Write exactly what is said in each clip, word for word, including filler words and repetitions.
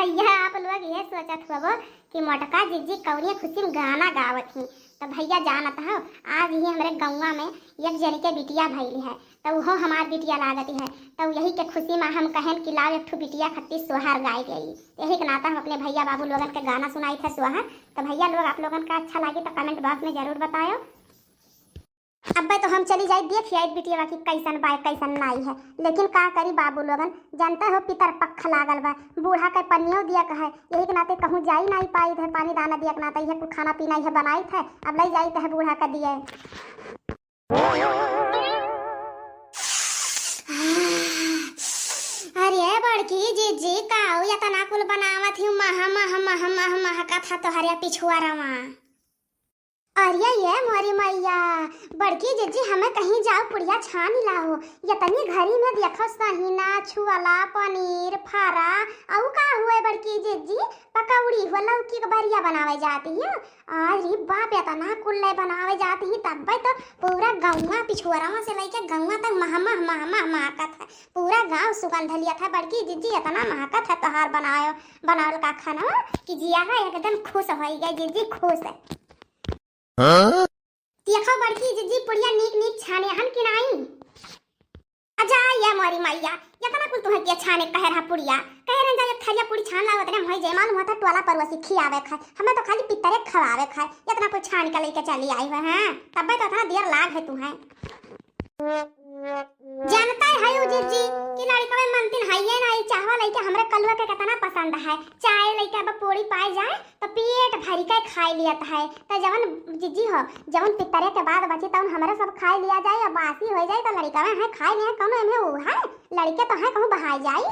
यह आप लोग ये सोचत होबो कि मोटका जिज्जी कौनी खुशी में गाना गावत ही, तो भैया जानत हो, आज ही हमरे गौवा में एक जनी के बिटिया भइल है, तो उहो हमार बिटिया लागत है, तो यही के खुशी में हम कहन कि लाओ एक ठो बिटिया खत्ती सोहर गाए गई। यही के नाता हम अपने भैया बाबू लोगन के गाना सुनाई थे सोहर। तो भैया लोग, आप लोगन का अच्छा लागी तो comment box में जरूर बतायो। अब्बे तो हम चली जाई देखि आई बिटिया की कैसन बाय कैसन नाई है, लेकिन का करी बाबू लोगन, जानते हो पितर पक्ष लागल बा, बूढ़ा के पनियो दिया कहे, यही के नाते कहूँ जाई नाई पाई थे, पानी दाना दिया के नाते यह कुल खाना पीना यह बनाई थे, अब लई जाई थे बूढ़ा के दिए। अरे बड़की जिज्जी, काऊ इतना कुल बनावत ही, मह मह मह मह महकत है तोहरे पिछुआरवा। अरे ये मोरी मैया, बड़की जिज्जी हमें कहीं जाओ पुड़िया छानी लाओ, इतनी घरी में देखो सहिना, छुअला, पनीर, फारा, अउ का हुए बड़की जिज्जी, पकौड़ी हुआ, लौकी के बरिया बनावे जाती है। अरे बाप, इतना कुल्ले बनावे जाती ही, तब्बे तो पूरा गौवा पिछुआरवा से लेके गौवा तक मह मह मह मह महकत है। पूरा गाँव सुगंध लियत है बड़की जिज्जी, इतना महकत है तोहार बनायो, बनावल का खाना कि जिया है एकदम खुश होई गए जिज्जी, खुश है। हाँ? देखो बड़की जिज्जी पुड़िया नीक नीक छाने हन कि नाई? अजा ये मोरी मैया, इतना कुल तुहे के छाने कहे रहा पुड़िया, कहे रहन जा एक थरिया पुड़ी छान लाओ, उतने में होई जाए, मालूम होता टोला पड़ोसी खियावे खाए, हमें तो खाली पितरे खवावे खाए, इतना कुल छान के लेके चली आई हुए हैं, तब्बे तो इतना देर लाग है तुहे। जानता है जिज्जी कि लड़कवे मनतिन हइये ना, ई चाहवा लइके हमरे कलुआ के कितना पसंद है। चाय लइके अब पूरी पाए जाए तो पेट भरी के खाई लियत है। तो जवन जिज्जी हो, जवन पितरे के बाद बची तवन हमरे सब खाई लिया जाए, अब बासी हो जाए तो लड़कवे है खाई लिया, कौनो एमे ऊ है, लड़के तो है कहूँ बहाई जाई।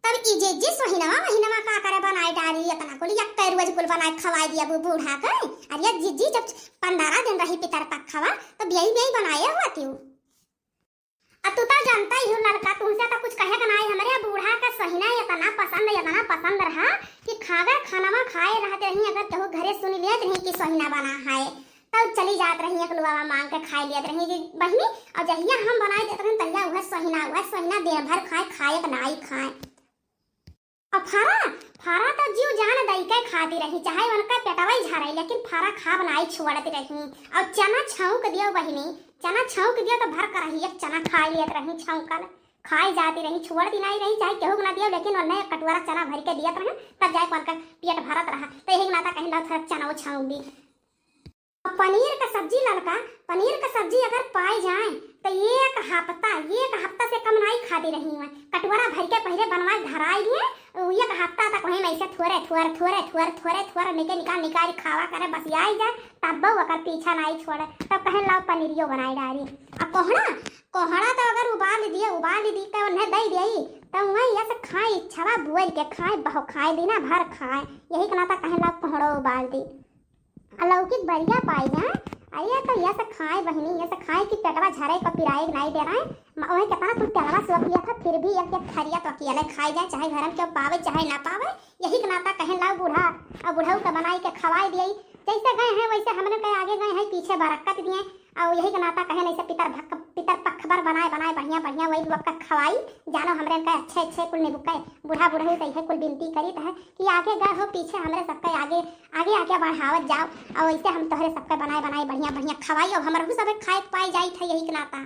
तब ई जिज्जी सोहिनवा महीनवा का करे बनाए डारी, इतना कुल यक्के रोज कुल बनाए खवाए दिया बू-, बूढ़ा के। अरे जिज्जी जब पन्द्रह दिन रही पितर पखवा तो बेई बेई बनाए हुआ क्यों? अब तू तो जानता ही हो लड़का, तुमसे तो कुछ कहे का नाई, हमरे बूढ़ा का सोहिना इतना पसंद, इतना पसंद रहा कि खागर खानवा खाए रहत रही, अगर केहू घरे सुन लेत रही कि सोहिना बना है, तब चली जात रही, एक लुआवा मांग के खाए लेत रही जी बहिनी। और जहिया हम बनाए देत रही, तहिया वह सोहिना, वह सोहिना दिन भर खाए, खाए के नाई खाए। और फारा, फारा तो जीव जान दई के खाती रही, चाहे उनका पेटवा ही झरे, लेकिन फारा खाब नाई छोड़त रही। और चना छौंक दियो बहिनी, चना छौंक दियो तो भर कर रही, एक चना खाए लेत रही, छौंकल खाए जाती रही, छोड़ती नाई रही, चाहे केहू के ना दियो, लेकिन उन्हें कटोरा चना भर के दियत रहे, तब जाए उनका पेट भरत रहा। तो यही नाता कहीं ला थोड़ा चना वो छौंक दी। पनीर का सब्जी ललका, पनीर का सब्जी अगर पाए जाए तो एक हफ्ता, एक हफ्ता से कम नाई खाती रही हुए। कटोरा भर के पहले बनवाए धराई दिए, उ एक हफ्ता तक वहीं में ऐसे थोड़े, थोड़े, थोड़े, थोड़े, थोड़े, थोड़े निके निकाल, निकाल खावा करे, बसियाई जाए, तब वो ओकर पीछा नाई छोड़े। तब कहे लाओ पनीरियो बनाए डारी। अब कोहड़ा, कोहड़ा तो अगर उबाल दिए, उबाल दी तो उन्हें दे दिए, तो वहीं ऐसे खाए, इच्छावा बुअर के खाए, बहु खाए, दिना भर खाए। यही के नाता कहे लाओ कोहड़ो उबाल दी। आ लौकी के बरिया पाई जाए, अरे तो यस खाए बहिनी, यस खाए कि पेटवा झरे को पिराए के नाई दे रहे। म-, ओहे केतना कुल तेलवा सोख लिया था, फिर भी एक एक थरिया तो अकेले खाए जाए, चाहे घर में केहू पावे चाहे ना पावे। यही के नाता कहे लाओ बूढ़ा, और बुढ़ऊ के बनाई के खवाए दिए। जैसे गए हैं वैसे हमने के आगे गए हैं, पीछे बरकत दिए। और यही के नाता कहे ऐसे पितर भक-, पितर पख भर बनाए बनाए बढ़िया बढ़िया वही लोग का खवाई। जानो हमरे के अच्छे अच्छे कुल निबुके बूढ़ा बुढ़ऊ तो यह कुल विनती करी तो है कि आगे गए हो पीछे हमरे सबके आगे आगे आगे बढ़ावत जाओ, और वैसे हम तोहरे सबके बनाए बनाए बढ़िया बढ़िया खवाई, और हमरहू सब खाए के पाए जाई था यही के नाता।